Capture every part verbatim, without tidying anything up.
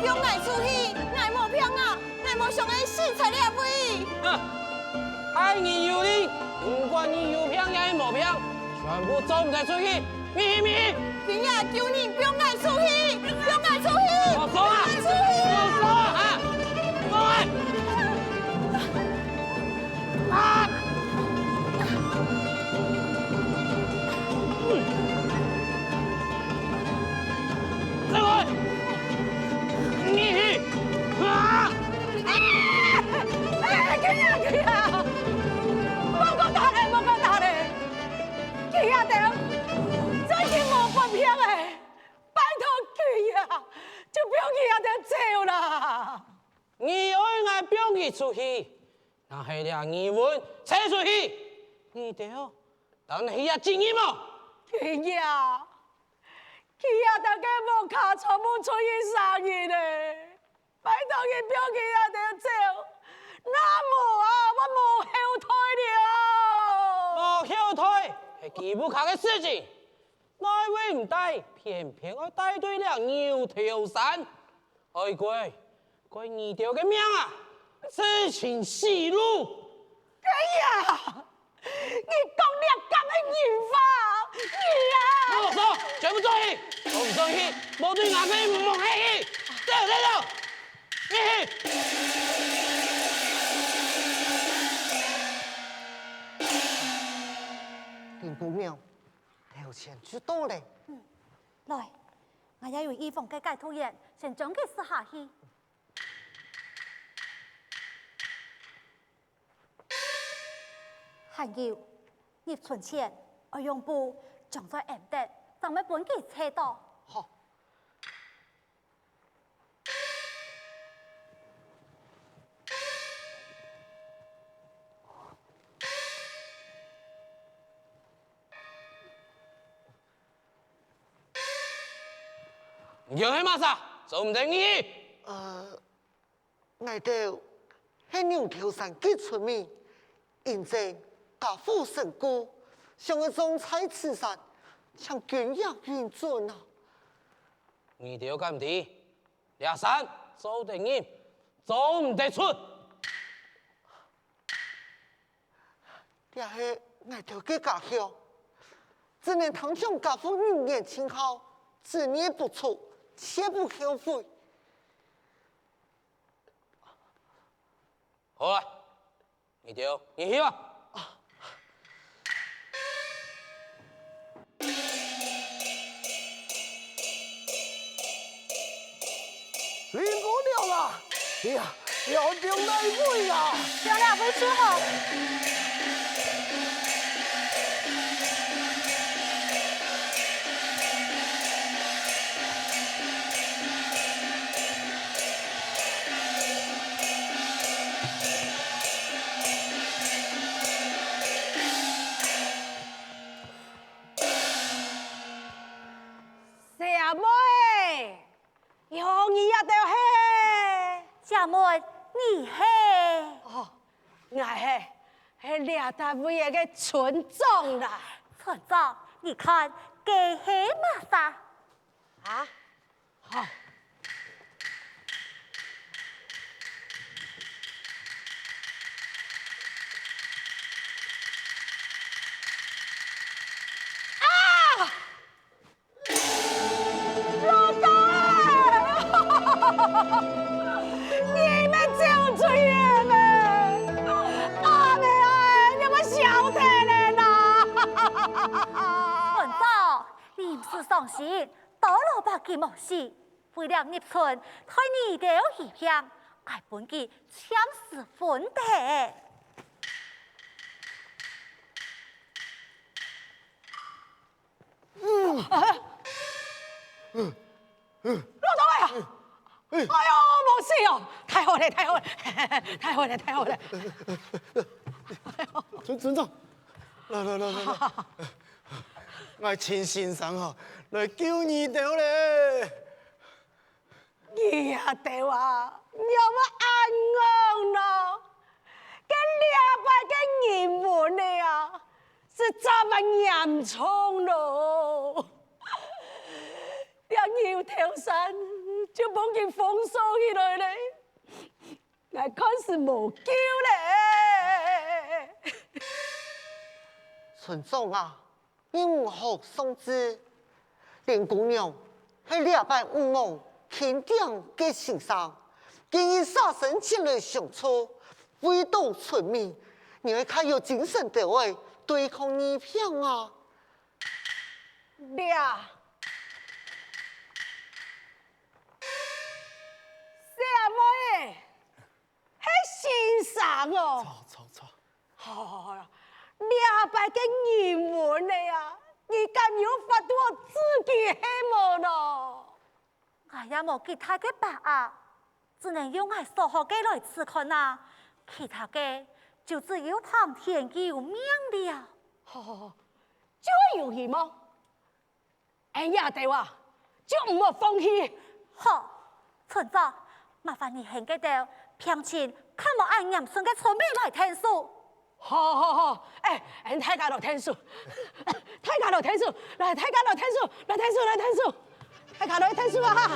放𠊎出去！𠊎無病啊！𠊎無想愛死在這位！哼！害你有理！毋管你有病也係無病，全部做毋得出去！ 咪咪！今夜救人，放𠊎出去！放𠊎出去！放手啊！放手啊！放手啊！啊！放開！啊！嗯。放開！你！啊！哎，哎，佢啊，佢啊！莫過打咧，莫過打咧！ 佢這兜最近無發病咧，拜託佢啊，就放佢這兜走啦！你愛𠊎放佢出去，若係這疑雲吹出去，你兜當係這責任無？佢啊，佢這兜个屋下全部出去三日咧。 拜託你放佢這兜走，若無啊，𠊎無後代了。無後代係佢屋下个事情，哪位毋帶，偏偏愛帶對這牛頭山，愛怪，怪你兜个命啊，自尋死路！哎呀！ 你講這敢係人話？你啊！放手，全部做戲！做毋做戲，無對𠊎个目下去！走，走，走！你去！林公廟，頭前就到咧。來，𠊎也有預防个解毒丸，先將佢食下去。 還有，入春前，愛用布將嘴掩等，正毋會分佢啐著。好。你兜係麼儕？做毋得入去！呃， 𠊎兜係牛頭山个村民，因為家父身故，想愛葬在此山，請君爺允准啊！你兜敢知，這山做得入，做毋得出！這係𠊎兜个家鄉，只能聽從家父遺言盡孝，只入不出，切不後悔。 好啊，你兜入去吧。林姑娘啊，哎呀，要放哪位啊？放這位就好。 細阿妹，喲，你這兜係？姐妹，你係？哦，𠊎係，係這搭位个村長啦。村長，你看，該係麼儕？啊？ 好。啊！老弟！你乜走出去咩？阿妹啊，你乜消停咧啦？村長，你毋使傷心， 多勞伯佢無死，為了入村，代你兜醫病，𠊎分佢暫時分忒。老頭啊！哎喲，無死哦！太好了，太好了，太好了，太好了！村，村長，來，來，來，來，來。 𠊎盡心誠意來救你兜咧。你這兜啊，仰會恁戇呢？該這擺个人文个啊，實在恁嚴重咯。這牛頭山就分佢封鎖起來了。𠊎看是無救了。村長啊，你毋好喪志，林姑娘係這擺五網欽定个先生，今日捨身前來相助，為著村民，你愛較有精神兜仔對抗疫病啊！ 這，細妹仔，係先生哦。著，著，著。好，好，好，這擺个人文了啊，你敢有法度自救係無咯？ 𠊎也無幾大个把握，只能用𠊎所學个來試看啊。其他个就只有談天由命了。好，好，好，就係有希望。恁樣个話，就毋好放棄。好，村長，麻煩你喊該兜病情較無恁嚴重个村民來𢯭手。 好，好，好，欸，欸，大家來𢯭手，大家來𢯭手，來，大家來𢯭手，來𢯭手，來𢯭手，大家來𢯭手啊！哈！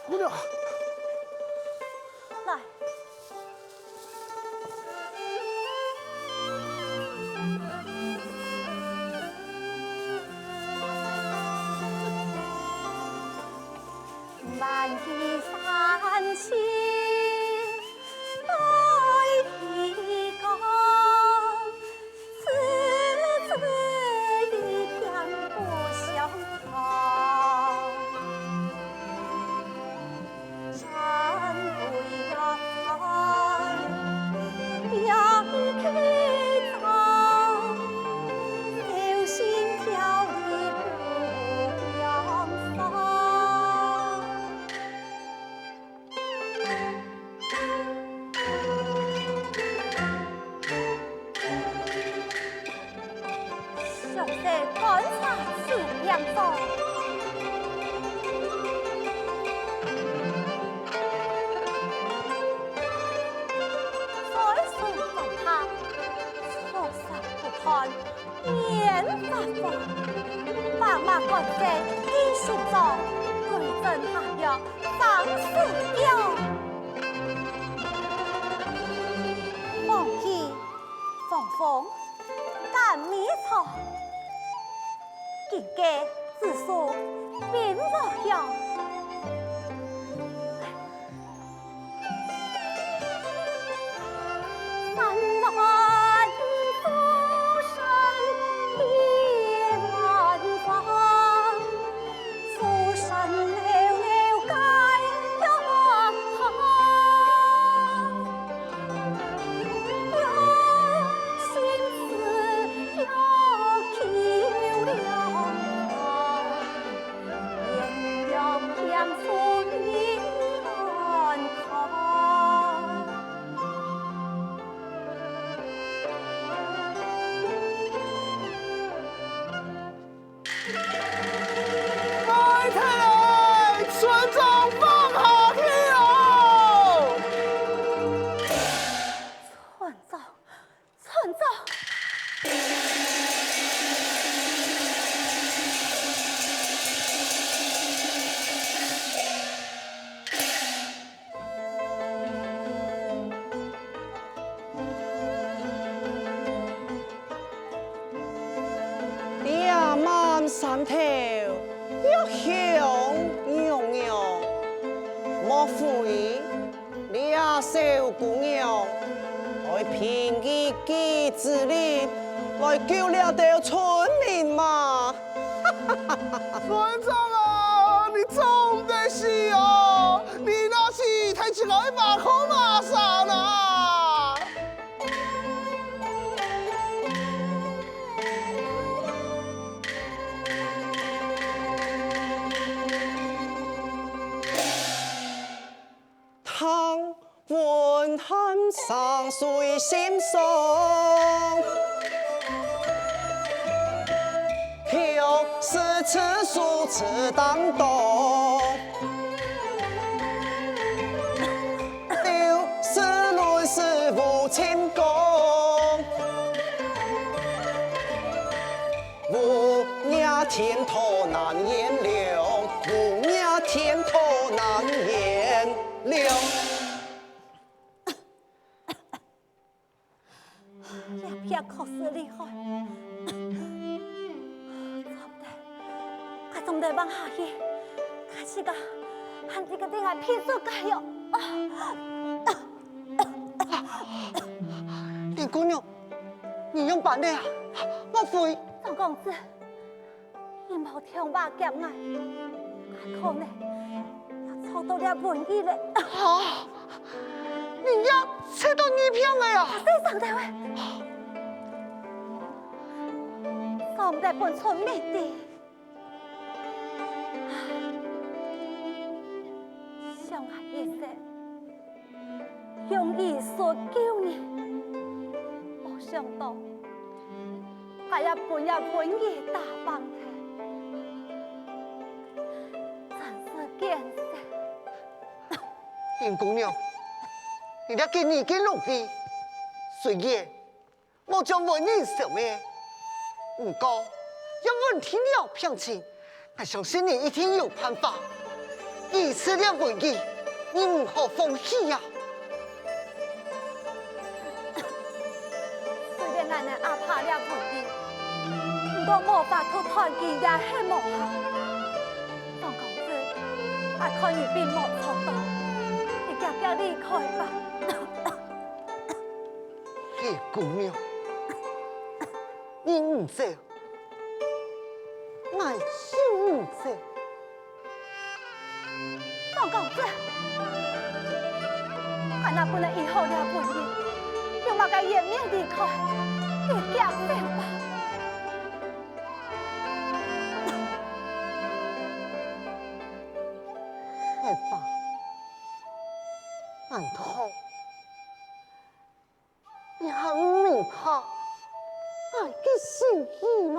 姑娘，來。 詳細觀察手影中。再順觀察，錯煞不堪，面發黃，白馬趕在佢身上，對症下藥，生死了。黃氣、黃風、 趕尾草，今个紫蘇並無香。山巒蘇蓆，地巒黃， 快起來，村長放下去哦！村長，村長！ 這滿山頭，藥香裊裊，莫非這小姑娘愛憑佢个智力來救這兜村民嘛？ 村長啊，你做毋得死哦！你若死，大自家會挖空麼儕啊！心上。向是此树之担当，流是泪是无情光。无涯天土难言量，无涯天土难言量。 這病確實厲害。做毋得，𠊎做毋得放下去，𠊎自家還自家對𠊎拼出解藥。林姑娘，你仰般呢啊？莫飛！總公子， 你莫聽話挾𠊎，𠊎可能也著到這瘟疫了。哈！你也食到疫病了啊？死上頭啊！做毋得分出滅地，想𠊎一世 用醫術救人，無想到，𠊎也分這瘟疫打橫忒，真是見笑。林姑娘，你這幾日个努力，雖然 無將瘟疫消滅。毋過，若穩定了病情，𠊎相信你一定有辦法。醫治了瘟疫，你毋好放棄啊！雖然𠊎能壓怕了瘟疫，毋過無法度斷根也係無效。總公子，𠊎看你並無著到，你遽遽離開吧。 林姑娘，你毋走，𠊎就毋走。總公子，𠊎若分你醫好了瘟疫，用麼个顏面離開？你遽走吧。係吧，恁好。 你還毋明白𠊎个心意嗎？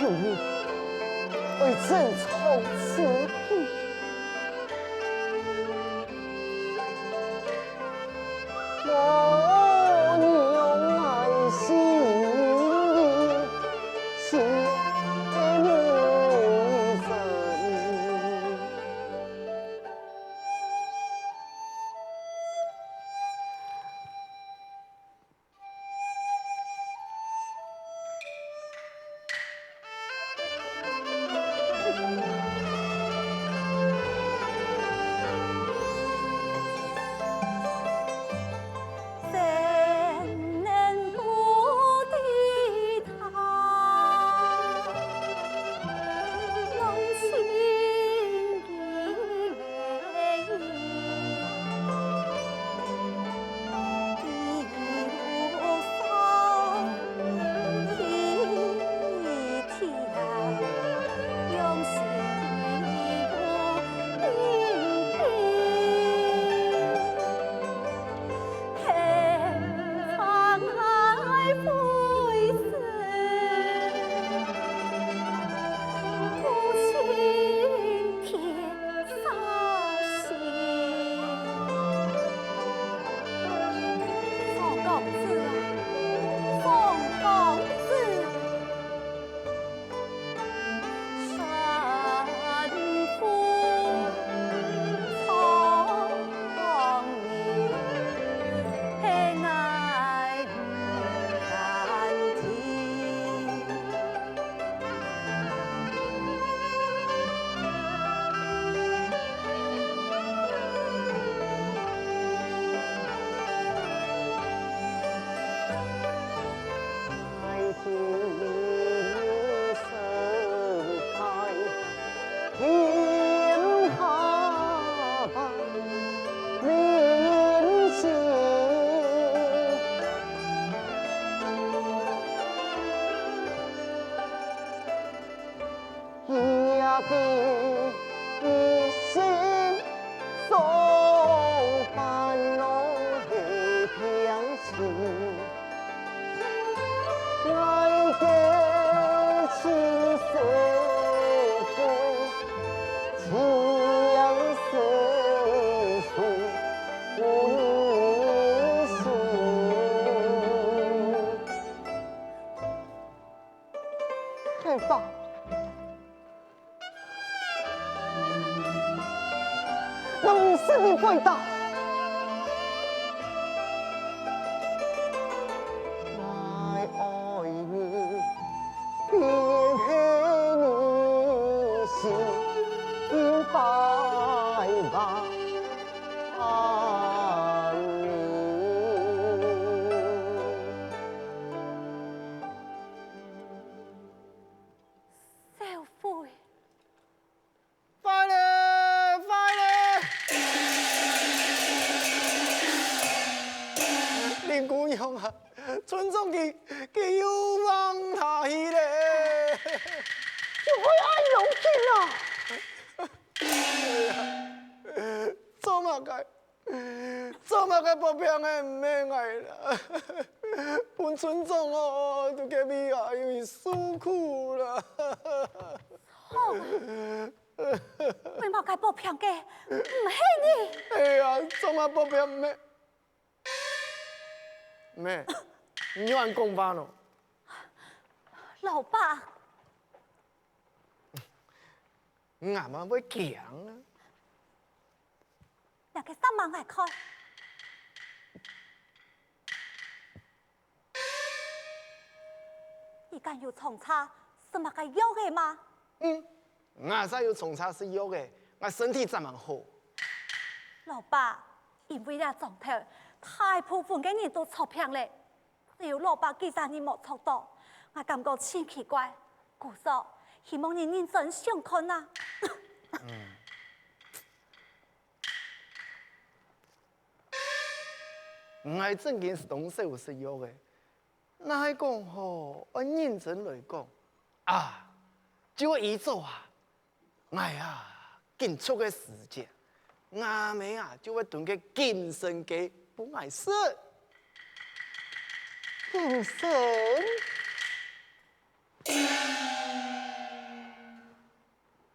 求你，愛珍藏此物。莫讓𠊎心裡切無人。个一生总烦恼个天气，爱个情深，情深不离心。 天父，我毋識你回答。小慧，壞咧，壞咧！林姑娘啊，村長佢，佢又往哪去咧？就會恁樣緊啊！做麼个？ 做麼个薄餅仔毋係𠊎啦？分村長哦，在該位啊，又受苦啦。好，為麼个薄餅个毋係你？哎呀，做麼个薄餅毋係？毋係，你又恁講話咯？老伯，𠊎嘛會驚啊。 拿个衫仔𠊎看。你敢有沖茶食麼个藥仔嗎？嗯，𠊎儕有沖茶食藥仔，𠊎身體正蠻好。老伯，因為這庄頭大部分个人都著病咧， 只有老伯佢儕人無著到，𠊎感覺盡奇怪。故所，希望你認真想看啊。𠊎正經係當少食藥个，若係講吼，愛認真來講，啊，就係以早啊， 𠊎啊，緊促个時節，吾姆啊就會燉个金針雞分𠊎食。金針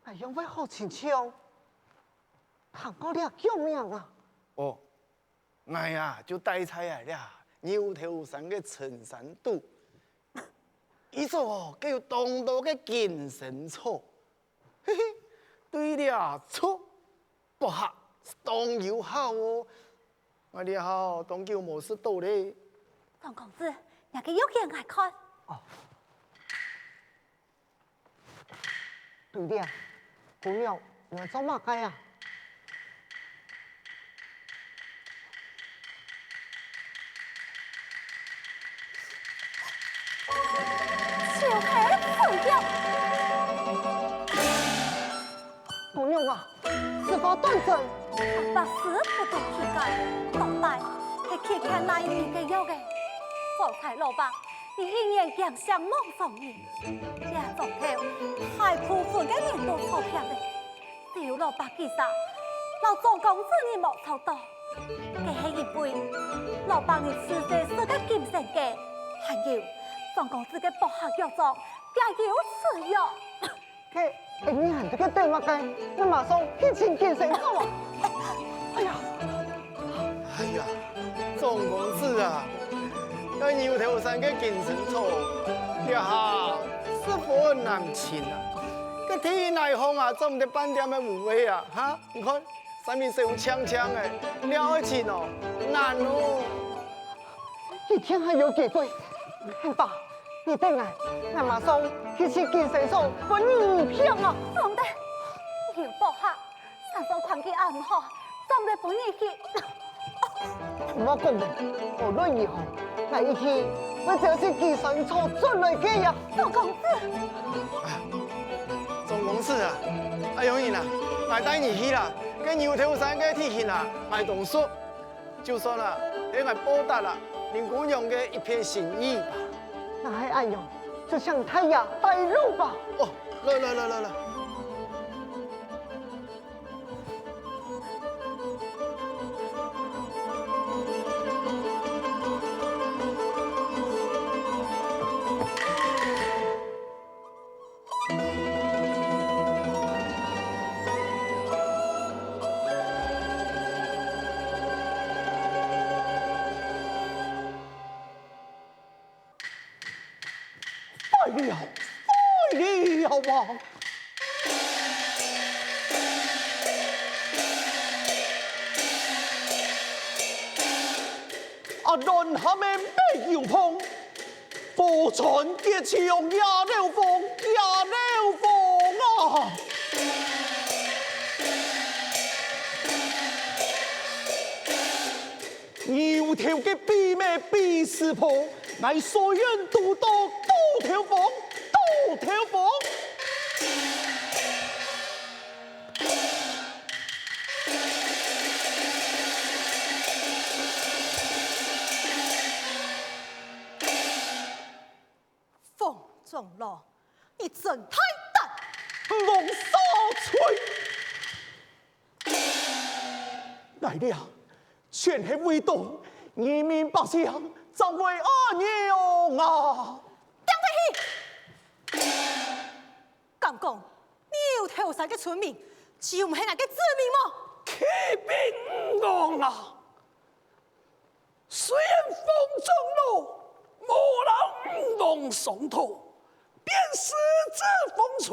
？𠊎仰會好親像聽過這藥名啊？哦， 𠊎啊，就戴在啊這牛頭山个深山肚。以早哦，該有當多个金針草，嘿嘿，對這著薄客係當有效哦。𠊎這下當久無食到咧。莊公子，若个藥仔𠊎看。哦。 對了，姑娘，你愛做麼个啊？就係這藥。姑娘啊， 實話當真。百試不如其解，到底係幾錢來買个藥仔？方才老伯，你一言驚醒夢中人。這庄頭大部分个人都著病咧，只有老伯佢儕，摎莊公子你無著到。該係因為老伯你自細食个金針雞，還有莊公子个薄客藥中，也有此藥。 該𠊎等這个等麼个？𠊎馬上去尋金針草啊！哎呀！哎呀，莊公子啊，該牛頭山个金針草，這下十分難尋啊！該地泥項啊，做毋得半點个無味啊！哈，你看，上面水烏青青个，這愛尋哦，難哦！ 一定還有機會。天父，你等𠊎，𠊎馬上去尋金針草分你一片啊！總得，有薄客，山上環境恁毋好，總得分你去。莫講了，無論如何，𠊎一定會走去金針草出來个呀！莊公子，莊公子啊，恁樣仔啊，𠊎帶你去啦，該牛頭山个地形啊，𠊎當熟。 就算啊，係𠊎報答啊，林姑娘个一片心意吧。若係恁樣，就請大爺帶路吧。哦，來來來來來。了，坏了啊！啊，亂喊个白油蜂，火川結像野流蜂，野流蜂啊！牛頭个秘密秘書婆，𠊎所願堵到多頭蜂，多頭蜂。蜂长老，你真大胆！王少帅！ 来了，全係為到人民百姓正會恁樣啊！敢講，你有頭山个村民，就毋係𠊎个子民麼？啟禀吾王啊！ 雖然蜂長老無摎吾王商討，便私自封存，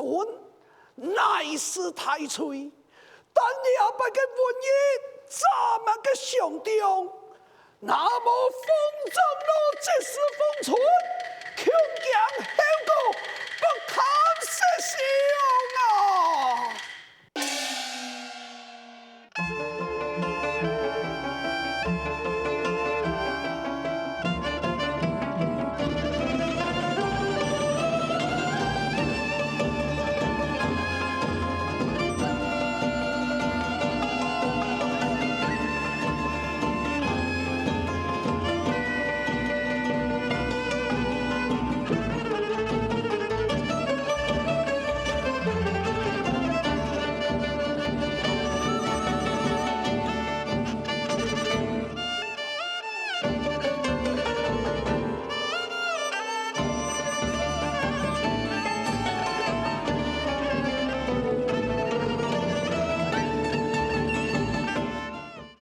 乃是大罪。但這擺个瘟疫，咱們个上長，若無蜂長老及時封存，